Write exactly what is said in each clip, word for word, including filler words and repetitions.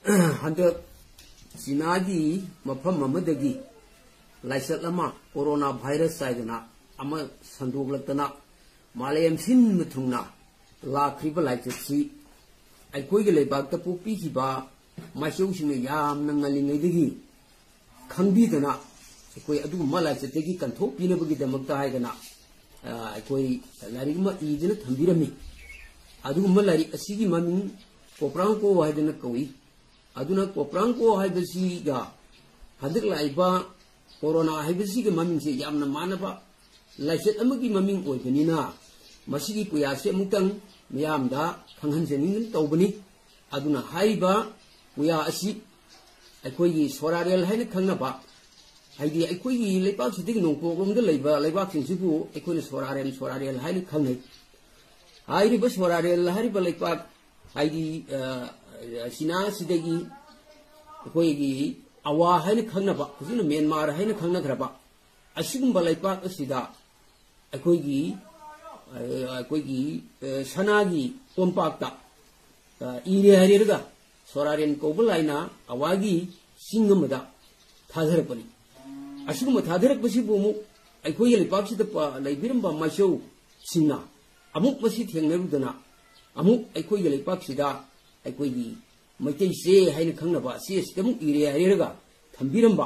ꯍꯟꯗꯛ ꯆꯤꯅꯥꯒꯤ ꯃꯐꯝ ꯑꯃꯗꯒꯤ ꯂꯥꯏꯆꯠ ꯑꯃ, ꯀꯣꯔꯣꯅꯥ ꯚꯥꯏꯔꯁ ꯍꯥꯏꯗꯅ ꯑꯃ ꯁꯟꯗꯣꯛꯂꯛꯇꯅ, ꯃꯥꯂꯦꯝ ꯁꯤꯟꯕ ꯊꯨꯡꯅ ꯂꯥꯛꯈ꯭ꯔꯤꯕ ꯂꯥꯏꯆꯠꯁꯤ ꯑꯩꯈꯣꯏꯒꯤ ꯂꯩꯕꯥꯛꯇ ꯄꯣꯛꯄꯤꯈꯤꯕ ꯃꯥꯏꯆꯧꯁꯤꯡꯅ ꯌꯥꯝꯅ ꯉꯜꯂꯤꯉꯩꯗꯒꯤ ꯈꯪꯕꯤꯗꯅ, ꯑꯩꯈꯣꯏ ꯑꯗꯨꯒꯨꯝꯕ ꯂꯥꯏꯆꯠꯇꯒꯤ ꯀꯟꯊꯣꯛꯄꯤꯅꯕꯒꯤꯗꯃꯛꯇ ꯍꯥꯏꯗꯅ, ꯑ, ꯑꯩꯈꯣꯏ ꯂꯥꯏꯔꯤꯛ ꯑꯃ ꯏꯗꯨꯅ ꯊꯝꯕꯤꯔꯝꯃꯤ꯫ ꯑꯗꯨꯒꯨꯝꯕ ꯂꯥꯏꯔꯤꯛ ꯑꯁꯤꯒꯤ ꯃꯃꯤꯡ ꯀꯣꯄ꯭ꯔꯥꯡꯀꯣ ꯍꯥꯏꯗꯅ ꯀꯧꯏ꯫ ꯑꯗꯨꯅ ꯀꯣꯄ꯭ꯔꯥꯡꯀꯣ ꯍꯥꯏꯕꯁꯤꯒ ꯍꯟꯗꯛ ꯂꯥꯛꯏꯕ ꯀꯣꯔꯣꯅꯥ ꯍꯥꯏꯕꯁꯤꯒꯤ ꯃꯃꯤꯡꯁꯦ ꯌꯥꯝꯅ ꯃꯥꯟꯅꯕ ꯂꯥꯏꯆꯠ ꯑꯃꯒꯤ ꯃꯃꯤꯡ ꯑꯣꯏꯕꯅꯤꯅ, ꯃꯁꯤꯒꯤ ꯄꯨꯌꯥꯁꯦ ꯑꯃꯨꯛꯇꯪ ꯃꯤꯌꯥꯝꯗ ꯈꯪꯍꯟꯖꯅꯤꯡꯗꯨꯅ ꯇꯧꯕꯅꯤ꯫ ꯑꯗꯨꯅ ꯍꯥꯏꯔꯤꯕ ꯄꯨꯌꯥ ꯑꯁꯤ ꯑꯩꯈꯣꯏꯒꯤ ꯁꯣꯔꯥꯔꯦꯜ ꯍꯥꯏꯅ ꯈꯪꯅꯕ, ꯍꯥꯏꯗꯤ ꯑꯩꯈꯣꯏꯒꯤ ꯂꯩꯄꯥꯛꯁꯤꯗꯒꯤ ꯅꯣꯡꯄꯣꯛꯂꯣꯝꯗ ꯂꯩꯕ ꯂꯩꯕꯥꯛꯁꯤꯡꯁꯤꯕꯨ ꯑꯩꯈꯣꯏꯅ ꯁꯣꯔꯥꯔꯦꯜ, ꯁꯣꯔꯥꯔꯦꯜ ꯍꯥꯏꯅ ꯈꯪꯅꯩ꯫ ꯍꯥꯏꯔꯤꯕ ꯁꯣꯔꯥꯔꯦꯜ ꯍꯥꯏꯔꯤꯕ ꯂꯩꯄꯥꯛ, ꯍꯥꯏꯗꯤ, ꯑ, ꯆꯤꯅꯥꯁꯤꯗꯒꯤ ꯑꯩꯈꯣꯏꯒꯤ ꯑꯋꯥ ꯍꯥꯏꯅ ꯈꯪꯅꯕ, ꯍꯧꯖꯤꯛꯅ ꯃ꯭ꯌꯥꯟꯃꯥꯔ ꯍꯥꯏꯅ ꯈꯪꯅꯈ꯭ꯔꯕ ꯑꯁꯤꯒꯨꯝꯕ ꯂꯩꯄꯥꯛ ꯑꯁꯤꯗ ꯑꯩꯈꯣꯏꯒꯤ, ꯑ, ꯑꯩꯈꯣꯏꯒꯤ, ꯑ, ꯁꯅꯥꯒꯤ ꯀꯣꯝꯄꯥꯛꯇ, ꯑ, ꯏꯔꯦ ꯍꯥꯏꯔꯒ ꯁꯣꯔꯥꯔꯦꯟ ꯀꯧꯕ ꯂꯥꯏꯅ ꯑꯋꯥꯒꯤ ꯆꯤꯡ ꯑꯃꯗ ꯊꯥꯗꯔꯛꯄꯅꯤ꯫ ꯑꯁꯤꯒꯨꯝꯕ ꯊꯥꯗꯔꯛꯄꯁꯤꯕꯨ ꯑꯃꯨꯛ ꯑꯩꯈꯣꯏꯒꯤ ꯂꯩꯄꯥꯛꯁꯤꯗ ꯄ-, ꯂꯩꯕꯤꯔꯝꯕ ꯃꯥꯏꯆꯧꯁꯤꯡꯅ ꯑꯃꯨꯛ ꯃꯁꯤ ꯊꯦꯡꯅꯔꯨꯗꯅ, ꯑꯃꯨꯛ ꯑꯩꯈꯣꯏꯒꯤ ꯂꯩꯄꯥꯛꯁꯤꯗ ꯑꯩꯈꯣꯏꯒꯤ ꯃꯩꯇꯩ ꯆꯦ ꯍꯥꯏꯅ ꯈꯪꯅꯕ ꯆꯦ ꯑꯁꯤꯗ ꯑꯃꯨꯛ ꯏꯔꯦ ꯍꯥꯏꯔꯒ ꯊꯝꯕꯤꯔꯝꯕ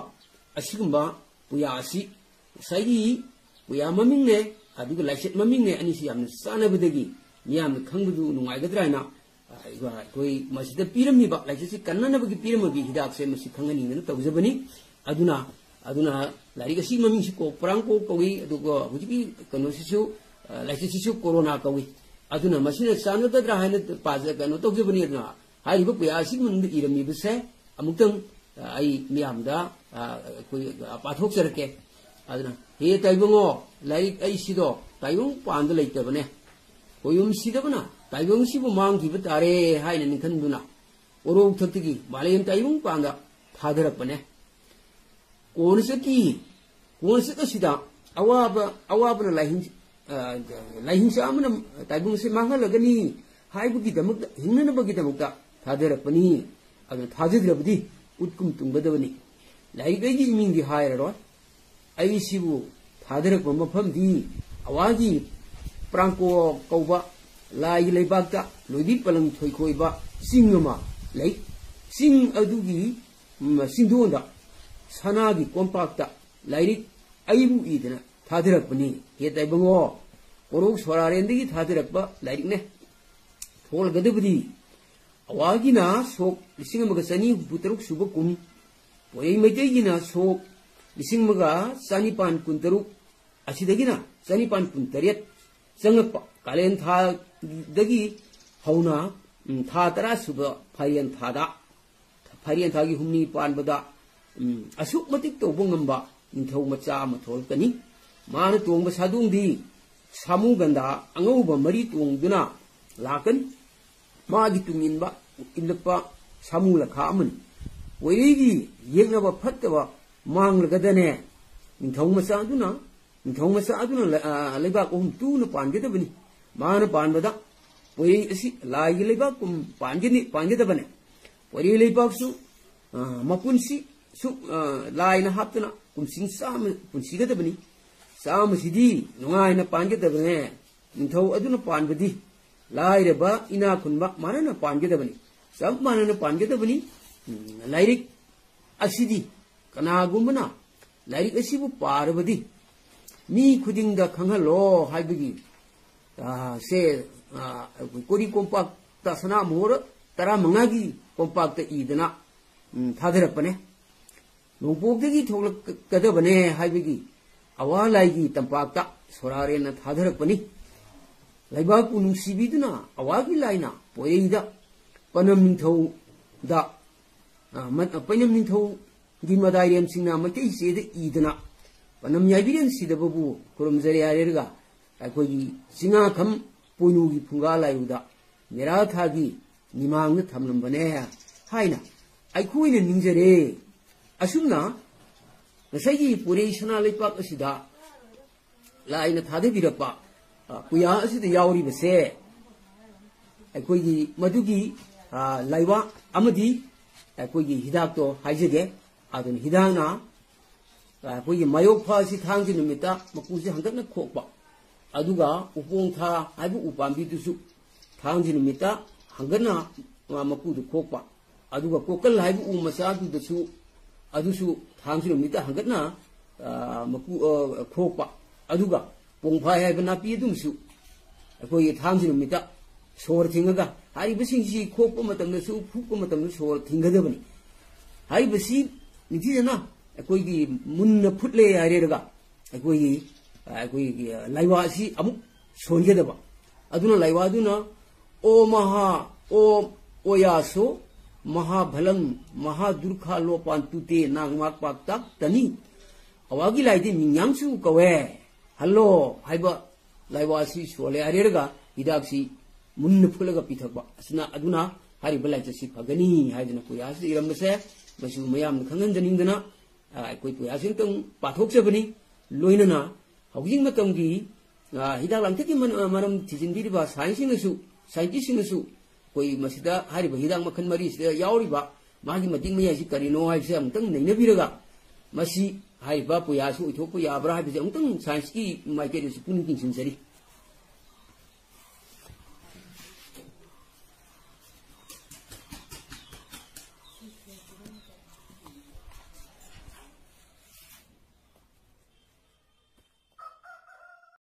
ꯑꯁꯤꯒꯨꯝꯕ ꯄꯨꯌꯥ ꯑꯁꯤ ꯉꯁꯥꯏꯒꯤ ꯄꯨꯌꯥ ꯃꯃꯤꯡꯅꯦ, ꯑꯗꯨꯒ ꯂꯥꯏꯆꯠ ꯃꯃꯤꯡꯅꯦ, ꯑꯅꯤꯁꯤ ꯌꯥꯝꯅ ꯆꯥꯟꯅꯕꯗꯒꯤ ꯃꯤꯌꯥꯝꯅ ꯈꯪꯕꯗꯨ ꯅꯨꯡꯉꯥꯏꯒꯗ꯭ꯔꯥ ꯍꯥꯏꯅ, ꯑ, ꯑꯩꯈꯣꯏ ꯃꯁꯤꯗ ꯄꯤꯔꯝꯃꯤꯕ ꯂꯥꯏꯆꯠꯁꯤ ꯀꯟꯅꯅꯕꯒꯤ ꯄꯤꯔꯝꯃꯕꯒꯤ ꯍꯤꯗꯥꯛꯁꯦ ꯃꯁꯤ ꯈꯪꯍꯟꯅꯤꯡꯗꯅ ꯇꯧꯖꯕꯅꯤ꯫ ꯑꯗꯨꯅ, ꯑꯗꯨꯅ ꯂꯥꯏꯔꯤꯛ ꯑꯁꯤꯒꯤ ꯃꯃꯤꯡꯁꯤ ꯀꯣꯛ ꯄ꯭ꯔꯥꯡ ꯀꯣꯛ ꯀꯧꯏ, ꯑꯗꯨꯒ ꯍꯧꯖꯤꯛꯀꯤ ꯀꯩꯅꯣꯁꯤꯁꯨ, ꯑ, ꯂꯥꯏꯆꯠꯁꯤꯁꯨ ꯀꯣꯔꯣꯅꯥ ꯀꯧꯏ꯫ ꯑꯗꯨꯅ ꯃꯁꯤꯅ ꯆꯥꯟꯅꯒꯗ꯭ꯔꯥ ꯍꯥꯏꯅ ꯄꯥꯖ-, ꯀꯩꯅꯣ ꯇꯧꯖꯕꯅꯤ꯫ ꯑꯗꯨꯅ ꯍꯥꯏꯔꯤꯕ ꯄꯨꯌꯥ ꯑꯁꯤꯒꯤ ꯃꯅꯨꯡꯗ ꯏꯔꯝꯃꯤꯕꯁꯦ ꯑꯃꯨꯛꯇꯪ, ꯑ, ꯑꯩ ꯃꯤꯌꯥꯝꯗ, ꯑ, ꯑꯩꯈꯣꯏ, ꯑ, ꯄꯥꯊꯣꯛꯆꯔꯛꯀꯦ꯫ ꯑꯗꯨꯅ, "ꯍꯦ ꯇꯥꯏꯕꯪꯉꯣ, ꯂꯥꯏꯔꯤꯛ ꯑꯩꯁꯤꯗꯣ ꯇꯥꯏꯕꯪ ꯄꯥꯟꯗ ꯂꯩꯇꯕꯅꯦ꯫ ꯈꯣꯏꯌꯨꯝ ꯁꯤꯗꯕꯅ ꯇꯥꯏꯕꯪꯁꯤꯕꯨ ꯃꯥꯡꯈꯤꯕ ꯇꯥꯔꯦ" ꯍꯥꯏꯅ ꯅꯤꯡꯈꯟꯗꯨꯅ ꯎꯔꯣꯛꯊꯛꯇꯒꯤ ꯃꯥꯂꯦꯝ ꯇꯥꯏꯕꯪ ꯄꯥꯟꯗ ꯊꯥꯗꯔꯛꯄꯅꯦ꯫ ꯀꯣꯟꯅ ꯆꯠꯈꯤ꯫ ꯀꯣꯟꯅ ꯆꯠ ꯑꯁꯤꯗ ꯑꯋꯥꯕ, ꯑꯋꯥꯕꯅ ꯂꯥꯏꯍꯤꯡ-, ꯑ, ꯂꯥꯏꯍꯤꯡꯁꯥ ꯑꯃꯅ ꯇꯥꯏꯕꯪ ꯑꯁꯤ ꯃꯥꯡꯍꯜꯂꯒꯅꯤ ꯍꯥꯏꯕꯒꯤꯗꯃꯛꯇ, ꯍꯤꯡꯅꯅꯕꯒꯤꯗꯃꯛꯇ ꯊꯥꯗꯔꯛꯄꯅꯤ꯫ ꯑꯗꯨꯅ ꯊꯥꯖꯗ꯭ꯔꯕꯗꯤ ꯎꯠꯀꯨꯝ ꯇꯨꯝꯒꯗꯕꯅꯤ꯫ ꯂꯥꯏꯔꯤꯛ ꯑꯩꯒꯤ ꯏꯃꯤꯡꯗꯤ ꯍꯥꯏꯔꯔꯣꯏ꯫ ꯑꯩꯁꯤꯕꯨ ꯊꯥꯗꯔꯛꯄ ꯃꯐꯝꯗꯤ ꯑꯋꯥꯒꯤ ꯄ꯭ꯔꯥꯡꯀꯣ ꯀꯧꯕ ꯂꯥꯏꯒꯤ ꯂꯩꯕꯥꯛꯇ ꯂꯣꯏꯕꯤ ꯄꯂꯪ ꯊꯣꯏꯈꯣꯏꯕ ꯆꯤꯡ ꯑꯃ ꯂꯩ꯫ ꯆꯤꯡ ꯑꯗꯨꯒꯤ, ꯎꯝ, ꯆꯤꯡꯗꯣꯟꯗ ꯁꯅꯥꯒꯤ ꯀꯣꯝꯄꯥꯛꯇ ꯂꯥꯏꯔꯤꯛ ꯑꯩꯕꯨ ꯏꯗꯅ ꯊꯥꯗꯔꯛꯄꯅꯤ꯫ ꯍꯦ ꯇꯥꯏꯕꯪꯉꯣ, ꯀꯣꯔꯧ ꯁꯣꯔꯥꯔꯦꯟꯗꯒꯤ ꯊꯥꯗꯔꯛꯄ ꯂꯥꯏꯔꯤꯛꯅꯦ꯫ ꯊꯣꯛꯂꯒꯗꯕꯗꯤ ꯑꯋꯥꯒꯤꯅ ꯁꯣꯛ ꯂꯤꯁꯤꯡ ꯑꯃꯒ ꯆꯅꯤ ꯍꯨꯝꯐꯨ ꯇꯔꯨꯛ ꯁꯨꯕ ꯀꯨꯝ, ꯄꯣꯏꯔꯩ ꯃꯩꯇꯩꯒꯤꯅ ꯁꯣꯛ ꯂꯤꯁꯤꯡ ꯑꯃꯒ ꯆꯅꯤꯄꯥꯟ ꯀꯨꯟ ꯇꯔꯨꯛ, ꯑꯁꯤꯗꯒꯤꯅ ꯆꯅꯤꯄꯥꯟ ꯀꯨꯟ ꯇꯔꯦꯠ ꯆꯪꯉꯛꯄ ꯀꯥꯂꯦꯟ ꯊꯥꯗꯒꯤ ꯍꯧꯅ, ꯎꯝ, ꯊꯥ ꯇꯔꯥ ꯁꯨꯕ ꯐꯥꯏꯔꯦꯟ ꯊꯥꯗ, ꯐꯥꯏꯔꯦꯟ ꯊꯥꯒꯤ ꯍꯨꯝꯅꯤ ꯄꯥꯟꯕꯗ, ꯎꯝ, ꯑꯁꯨꯛ ꯃꯇꯤꯛ ꯇꯧꯕ ꯉꯝꯕ ꯅꯤꯡꯊꯧ ꯃꯆꯥ ꯑꯃ ꯊꯣꯛꯂꯛꯀꯅꯤ꯫ ꯃꯥꯅ ꯇꯣꯡꯕ ꯁꯥꯗꯣꯡꯗꯤ ꯁꯥꯃꯨ ꯒꯟꯗꯥ ꯑꯉꯧꯕ ꯃꯔꯤ ꯇꯣꯡꯗꯨꯅ ꯂꯥꯛꯀꯅꯤ꯫ ꯃꯥꯒꯤ ꯇꯨꯡ ꯏꯟꯕ, ꯏꯜꯂꯛꯄ ꯁꯥꯃꯨ ꯂꯈꯥ ꯑꯃꯅꯤ꯫ ꯄꯣꯏꯔꯩꯒꯤ ꯌꯦꯛꯅꯕ ꯐꯠꯇꯕ ꯃꯥꯡꯂꯒꯗꯅꯦ, ꯅꯤꯡꯊꯧ ꯃꯆꯥ ꯑꯗꯨꯅ, ꯅꯤꯡꯊꯧ ꯃꯆꯥ ꯑꯗꯨꯅ ꯂ-, ꯑ, ꯂꯩꯕꯥꯛ ꯑꯍꯨꯝ ꯇꯨꯅ ꯄꯥꯟꯒꯗꯕꯅꯤ꯫ ꯃꯥꯅ ꯄꯥꯟꯕꯗ ꯄꯣꯏꯔꯩ ꯑꯁꯤ ꯂꯥꯏꯒꯤ ꯂꯩꯕꯥꯛꯀꯨꯝ ꯄꯥꯟꯒꯅꯤ, ꯄꯥꯟꯒꯗꯕꯅꯦ꯫ ꯄꯣꯏꯔꯩ ꯂꯩꯕꯥꯛꯁꯨ, ꯑ, ꯃꯄꯨꯟꯁꯤ ꯁꯨ, ꯑ, ꯂꯥꯏꯅ ꯍꯥꯞꯇꯨꯅ ꯀꯨꯝꯁꯤꯡ ꯆꯥꯝꯃ ꯄꯨꯟꯁꯤꯒꯗꯕꯅꯤ꯫ ꯆꯥꯝꯃꯁꯤꯗꯤ ꯅꯨꯡꯉꯥꯏꯅ ꯄꯥꯟꯒꯗꯕꯅꯦ꯫ ꯅꯤꯡꯊꯧ ꯑꯗꯨꯅ ꯄꯥꯟꯕꯗꯤ ꯂꯥꯏꯔꯕ ꯏꯅꯥ ꯈꯨꯟꯕ ꯃꯥꯟꯅꯅ ꯄꯥꯟꯒꯗꯕꯅꯤ꯫ ꯆꯞ ꯃꯥꯟꯅꯅ ꯄꯥꯟꯒꯗꯕꯅꯤ꯫ ꯎꯝ, ꯂꯥꯏꯔꯤꯛ ꯑꯁꯤꯗꯤ ꯀꯅꯥꯒꯨꯝꯕꯅ ꯂꯥꯏꯔꯤꯛ ꯑꯁꯤꯕꯨ ꯄꯥꯔꯕꯗꯤ ꯃꯤ ꯈꯨꯗꯤꯡꯗ ꯈꯪꯍꯜꯂꯣ ꯍꯥꯏꯕꯒꯤ, ꯑ, ꯁꯦ, ꯑ, ꯑꯩꯈꯣꯏ ꯀꯣꯔꯤ ꯀꯣꯝꯄꯥꯛꯇ ꯁꯅꯥ ꯃꯣꯍꯣꯔ ꯇꯔꯥꯃꯉꯥꯒꯤ ꯀꯣꯝꯄꯥꯛꯇ ꯏꯗꯅ, ꯎꯝ, ꯊꯥꯗꯔꯛꯄꯅꯦ꯫ ꯅꯣꯡꯄꯣꯛꯇꯒꯤ ꯊꯣꯛꯂꯛꯀꯗꯕꯅꯦ ꯍꯥꯏꯕꯒꯤ ꯑꯋꯥ ꯂꯥꯏꯒꯤ ꯇꯝꯄꯥꯛꯇ ꯁꯣꯔꯥꯔꯦꯟꯅ ꯊꯥꯗꯔꯛꯄꯅꯤ꯫ ꯂꯩꯕꯥꯛꯄꯨ ꯅꯨꯡꯁꯤꯕꯤꯗꯨꯅ ꯑꯋꯥꯒꯤ ꯂꯥꯏꯅ ꯄꯣꯏꯔꯩꯗ ꯄꯅꯝ ꯅꯤꯡꯊꯧꯗ, ꯑ, ꯃ-, ꯄꯩꯅꯝ ꯅꯤꯡꯊꯧꯒꯤ ꯃꯗꯥꯏꯔꯦꯝꯁꯤꯡꯅ ꯃꯩꯇꯩ ꯆꯦꯗ ꯏꯗꯅ ꯄꯅꯝ ꯌꯥꯏꯕꯤꯔꯦꯟ ꯁꯤꯗꯕꯕꯨ ꯈꯨꯔꯨꯝꯖꯔꯦ ꯍꯥꯏꯔꯒ ꯑꯩꯈꯣꯏꯒꯤ ꯆꯤꯡꯉꯥꯈꯝ ꯄꯣꯏꯅꯨꯒꯤ ꯐꯨꯡꯒꯥ ꯂꯥꯏꯔꯨꯗ ꯃꯦꯔꯥ ꯊꯥꯒꯤ ꯅꯤꯃꯥꯡꯗ ꯊꯝꯂꯝꯕꯅꯦ ꯍꯥꯏꯅ ꯑꯩꯈꯣꯏꯅ ꯅꯤꯡꯖꯔꯦ꯫ ꯑꯁꯨꯝꯅ ꯉꯁꯥꯏꯒꯤ ꯄꯨꯔꯩ ꯁꯅꯥ ꯂꯩꯄꯥꯛ ꯑꯁꯤꯗ ꯂꯥꯏꯅ ꯊꯥꯗꯕꯤꯔꯛꯄ, ꯑ, ꯄꯨꯌꯥ ꯑꯁꯤꯗ ꯌꯥꯎꯔꯤꯕꯁꯦ ꯑꯩꯈꯣꯏꯒꯤ ꯃꯗꯨꯒꯤ, ꯑ, ꯂꯥꯏꯋꯥ ꯑꯃꯗꯤ ꯑꯩꯈꯣꯏꯒꯤ ꯍꯤꯗꯥꯛꯇꯣ ꯍꯥꯏꯖꯒꯦ꯫ ꯑꯗꯨꯅ ꯍꯤꯗꯥꯛꯅ ꯑꯩꯈꯣꯏꯒꯤ ꯃꯌꯣꯛꯐ ꯑꯁꯤ ꯊꯥꯡꯖ ꯅꯨꯃꯤꯠꯇ ꯃꯀꯨꯁꯤ ꯍꯪꯒꯠꯅ ꯈꯣꯛꯄ, ꯑꯗꯨꯒ ꯎꯄꯣꯡꯊꯥ ꯍꯥꯏꯕ ꯎꯄꯥꯝꯕꯤꯗꯨꯁꯨ ꯊꯥꯡꯖ ꯅꯨꯃꯤꯠꯇ ꯍꯪꯒꯠꯅ ꯃꯀꯨꯗꯨ ꯈꯣꯛꯄ, ꯑꯗꯨꯒ ꯀꯣꯀꯜ ꯍꯥꯏꯕ ꯎ ꯃꯆꯥꯗꯨꯗꯁꯨ, ꯑꯗꯨꯁꯨ ꯊꯥꯡꯖ ꯅꯨꯃꯤꯠꯇ ꯍꯪꯒꯠꯅ, ꯑ, ꯃꯀꯨ, ꯑ, ꯈꯣꯛꯄ, ꯑꯗꯨꯒ ꯄꯣꯡꯐꯥꯏ ꯍꯥꯏꯕ ꯅꯥꯄꯤ ꯑꯗꯨꯃꯁꯨ ꯑꯩꯈꯣꯏꯒꯤ ꯊꯥꯡꯖ ꯅꯨꯃꯤꯠꯇ ꯁꯣꯔ ꯊꯤꯡꯉꯒ, ꯍꯥꯏꯔꯤꯕꯁꯤꯡꯁꯤ ꯈꯣꯛꯄ ꯃꯇꯝꯗꯁꯨ, ꯐꯨꯛꯄ ꯃꯇꯝꯗ ꯁꯣꯔ ꯊꯤꯡꯒꯗꯕꯅꯤ꯫ ꯍꯥꯏꯔꯤꯕꯁꯤ ꯅꯤꯡꯊꯤꯖꯅ ꯑꯩꯈꯣꯏꯒꯤ ꯃꯨꯟꯅ ꯐꯨꯠꯂꯦ ꯍꯥꯏꯔꯦꯔꯒ, ꯑꯩꯈꯣꯏꯒꯤ, ꯑꯩꯈꯣꯏꯒꯤ ꯂꯥꯏꯋꯥ ꯑꯁꯤ ꯑꯃꯨꯛ ꯁꯣꯟꯒꯗꯕ꯫ ꯑꯗꯨꯅ ꯂꯥꯏꯋꯥꯗꯨꯅ, "ꯑꯣ ꯃꯍꯥ, ꯑꯣ ꯑꯣꯌꯥꯁꯣ, ꯃꯍꯥ ꯚꯂꯝ, ꯃꯍꯥ ꯗꯨꯔꯈꯥ ꯂꯣꯄꯥꯟ ꯇꯨꯇꯦ ꯅꯥꯡꯃꯥꯛ ꯄꯥꯛꯇꯥꯛ ꯇꯅꯤ, ꯑꯋꯥꯒꯤ ꯂꯥꯏꯗꯤ ꯃꯤꯡꯌꯥꯝꯁꯨ ꯀꯧꯋꯦ, ꯍꯜꯂꯣ" ꯍꯥꯏꯕ ꯂꯥꯏꯋꯥꯁꯤ ꯁꯣꯜꯂꯦ ꯍꯥꯏꯔꯦꯔꯒ ꯍꯤꯗꯥꯛꯁꯤ ꯃꯨꯟꯅ ꯐꯨꯠꯂꯒ ꯄꯤꯊꯛꯄ ꯑꯁꯤꯅ, ꯑꯗꯨꯅ ꯍꯥꯏꯔꯤꯕ ꯂꯥꯏꯆꯠꯁꯤ ꯐꯒꯅꯤ ꯍꯥꯏꯗꯅ ꯄꯨꯌꯥꯁꯤꯗ ꯏꯔꯝꯕꯁꯦ ꯃꯁꯤ ꯃꯌꯥꯝꯅ ꯈꯪꯍꯟꯖꯅꯤꯡꯗꯅ, ꯑ, ꯑꯩꯈꯣꯏ ꯄꯨꯌꯥꯁꯤ ꯑꯃꯨꯛꯇꯪ ꯄꯥꯊꯣꯛꯆꯕꯅꯤ꯫ ꯂꯣꯏꯅꯅ ꯍꯧꯖꯤꯛ ꯃꯇꯝꯒꯤ, ꯑ, ꯍꯤꯗꯥꯛ ꯂꯥꯡꯊꯛꯀꯤ ꯃꯔ-, ꯃꯔꯝ ꯊꯤꯖꯤꯟꯕꯤꯔꯤꯕ ꯁꯥꯏꯟꯁꯁꯤꯡꯅꯁꯨ, ꯁꯥꯏꯟꯇꯤꯁꯁꯤꯡꯅꯁꯨ ꯑꯩꯈꯣꯏ ꯃꯁꯤꯗ ꯍꯥꯏꯔꯤꯕ ꯍꯤꯗꯥꯛ ꯃꯈꯜ ꯃꯔꯤꯁꯤꯗ ꯌꯥꯎꯔꯤꯕ ꯃꯥꯒꯤ ꯃꯇꯤꯛ ꯃꯌꯥꯏꯁꯤ ꯀꯔꯤꯅꯣ ꯍꯥꯏꯕꯁꯦ ꯑꯃꯨꯛꯇꯪ ꯅꯩꯅꯕꯤꯔꯒ, ꯃꯁꯤ ꯍꯥꯏꯔꯤꯕ ꯄꯨꯌꯥꯁꯨ ꯑꯣꯏꯊꯣꯛꯄ ꯌꯥꯕ꯭ꯔꯥ ꯍꯥꯏꯕꯁꯦ ꯑꯃꯨꯛꯇꯪ ꯁꯥꯏꯟꯁꯀꯤ ꯃꯥꯏꯀꯩꯗꯁꯨ ꯄꯨꯛꯅꯤꯡ ꯆꯤꯡꯁꯤꯟꯖꯔꯤ꯫